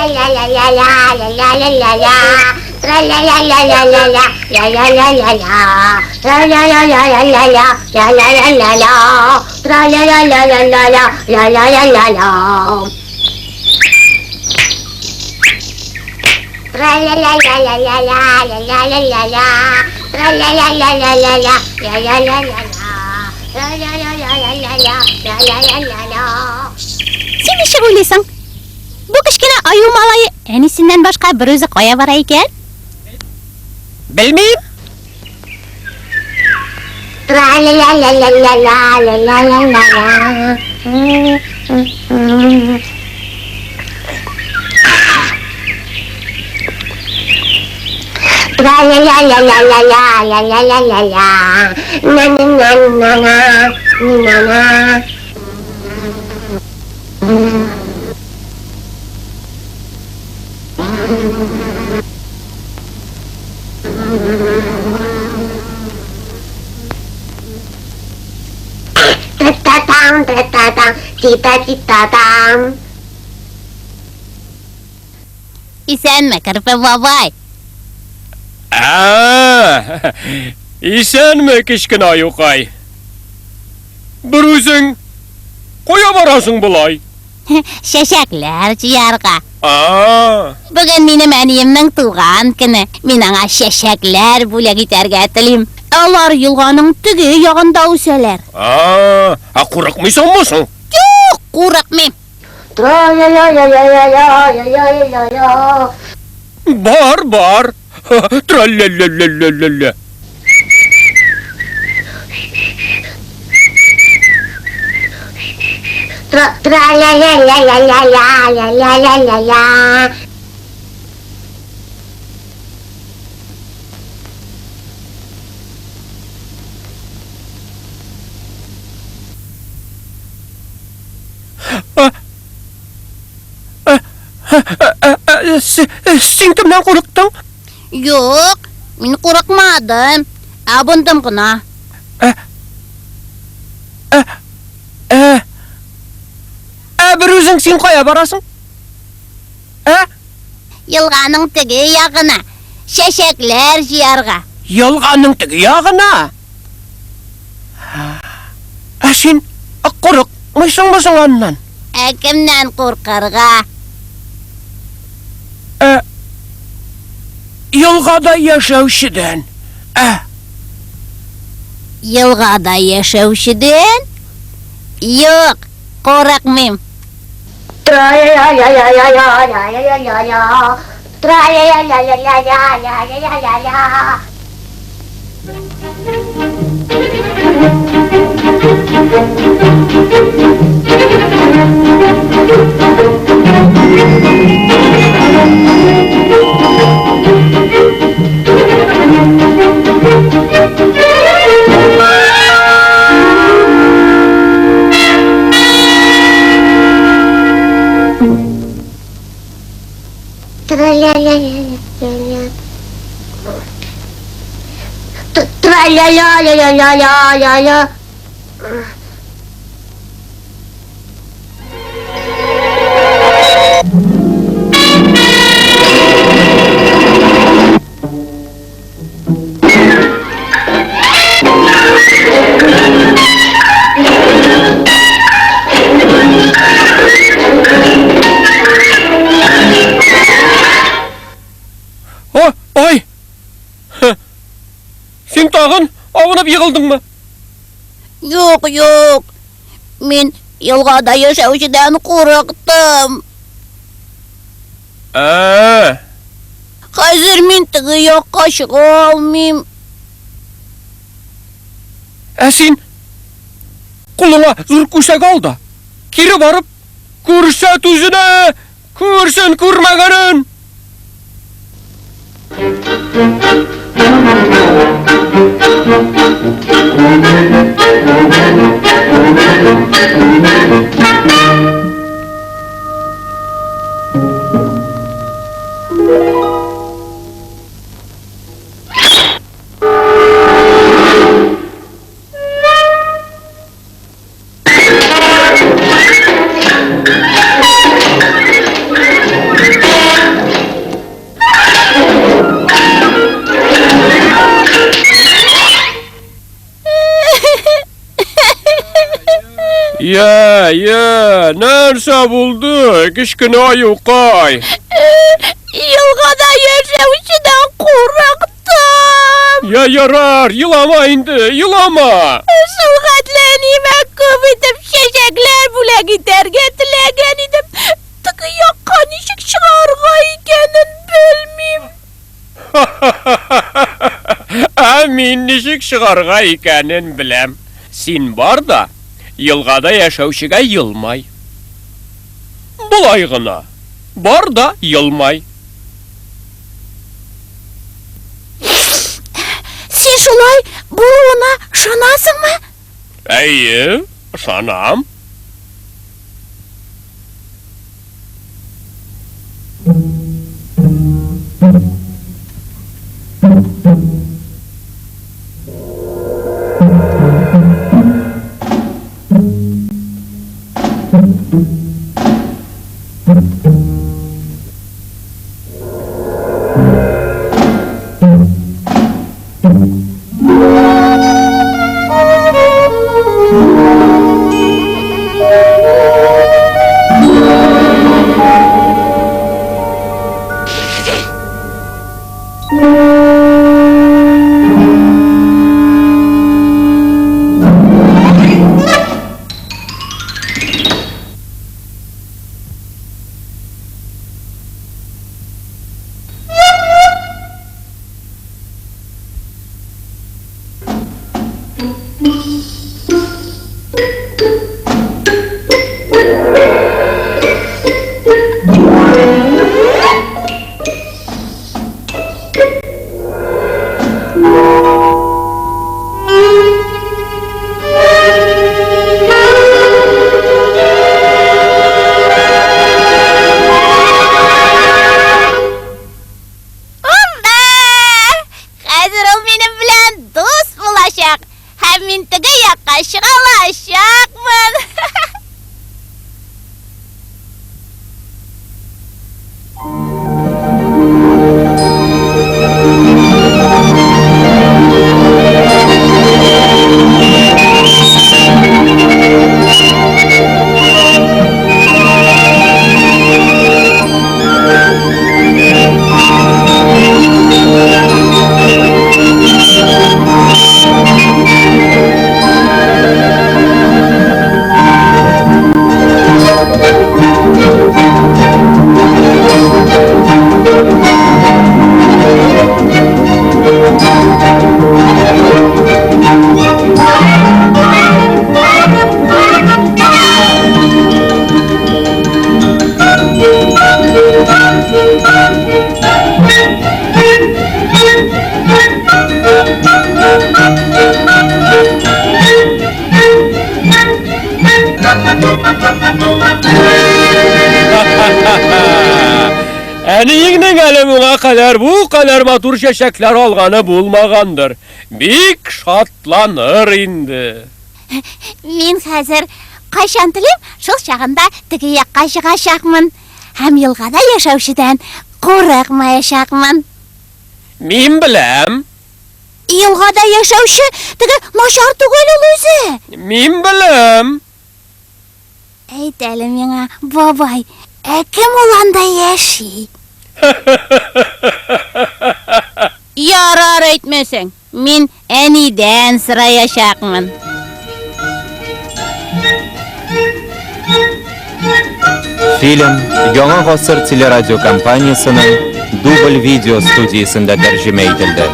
Тра-ля-ля-ля-ля-ля-ля-ля-ля-ля. Тра-ля-ля-ля-ля-ля-ля-ля-ля-ля. Тра-ля-ля-ля-ля-ля-ля-ля-ля-ля. Тра-ля-ля-ля-ля-ля-ля-ля-ля-ля. Тра-ля-ля-ля-ля-ля-ля-ля-ля-ля. Тра-ля-ля-ля-ля-ля-ля-ля-ля-ля. Тра-ля-ля-ля-ля-ля-ля-ля-ля-ля. Син ничек уйлыйсың? Бу кечкенә аю малае әнисеннән башка берүзе кая бара икән? Белмим. Тра-ля-ля-ля-ля-ля-ля-ля-ля-ля. Тра-ля-ля-ля-ля-ля-ля-ля-ля-ля-ля. На-на-на-на-на, на-на. Тра-та-там, тра-та-там, ти-та-ти-та-там. Исәнме, Керпе бабай. Ә, исәнме, кечкенә аюкай. Бер үзең кая барасың болай? Чәчәкләр җыярга. А, Бүген минем әниемнең туган көне. Мин аңа чәчәкләр бүләк итәргә телим. Алар елганың теге ягында үсәләр. а, ә курыкмыйсыңмы соң? Юк, курыкмыйм. Тра-ля-ля-ля-ля-ля-ля-ля-ля-ля. Бар, бар. Тралля-ля-ля-ля-ля-ля. Тра-ля-ля-ля-ля-ля-ля-ля-ля-ля. Син кемнән курыктың? Юк, мин курыкмадым. Абындым гына. Ә, ә бер үзең син кая барасың? Ә? Елганың теге ягына. Чәчәкләр җыярга. Елганың теге ягына. Ә син курыкмыйсыңмы соң аннан? Ә кемнән куркырга? Ә, елгада яшәүчедән. Ә, Елгада яшәүчедән? Юк, курыкмыйм. Тра-ля-ля-ля-ля-ля-ля-ля-ля-ля. Тра-ля-ля-ля-ля-ля-ля-ля-ля-ля. Тра-ля-ля-ля-ля-ля. Тра-ля-ля-ля-ля-ля-ля-ля. О, ой! Син тагын абынып егылдыңмы? Юк, юк. Мин елгада яшәүчедән курыктым. Ә, Хәзер мин теге якка чыга алмыйм. ә син кулыңа зур күсәк ал да, кире барып, күрсәт үзенә, күрсен күрмәгәнен. Я, я, нәрсә булды, кечкенә аюкай? Елгада яшәүчедән курыктым. Я, ярар, елама инде, елама. Шул хәтле әниемә күп итеп чәчәкләр бүләк итәргә теләгән идем. Теге якка ничек чыгарга икәнен белмим. Ә мин ничек чыгарга икәнен беләм. Син бар да, елгада яшәүчегә елмай. Болай гына. Бар да елмай. Син шулай булуына ышанасыңмы? Әйе, ышанам. Ура! Хәзер ул минем белән дус булачак һәм мин теге якка чыга алачакмын. Әниеңнең әле моңа кадәр бу кадәр матур чәчәкләр алганы булмагандыр. Бик шатланыр инде. Мин хәзер кайчан телим, шул чагында теге якка чыгачакмын һәм елгада яшәүчедән курыкмаячакмын. Мин беләм. Елгада яшәүче теге начар түгел ул үзе. Мин беләм. Әйт әле миңа, бабай, ә кем ул анда яши? Ярар әйтмәсәң, мин әнидән сораячакмын. Фильм Яңа гасыр телерадиокомпаниясенең дубль видео студиясендә тәрҗемә ителде.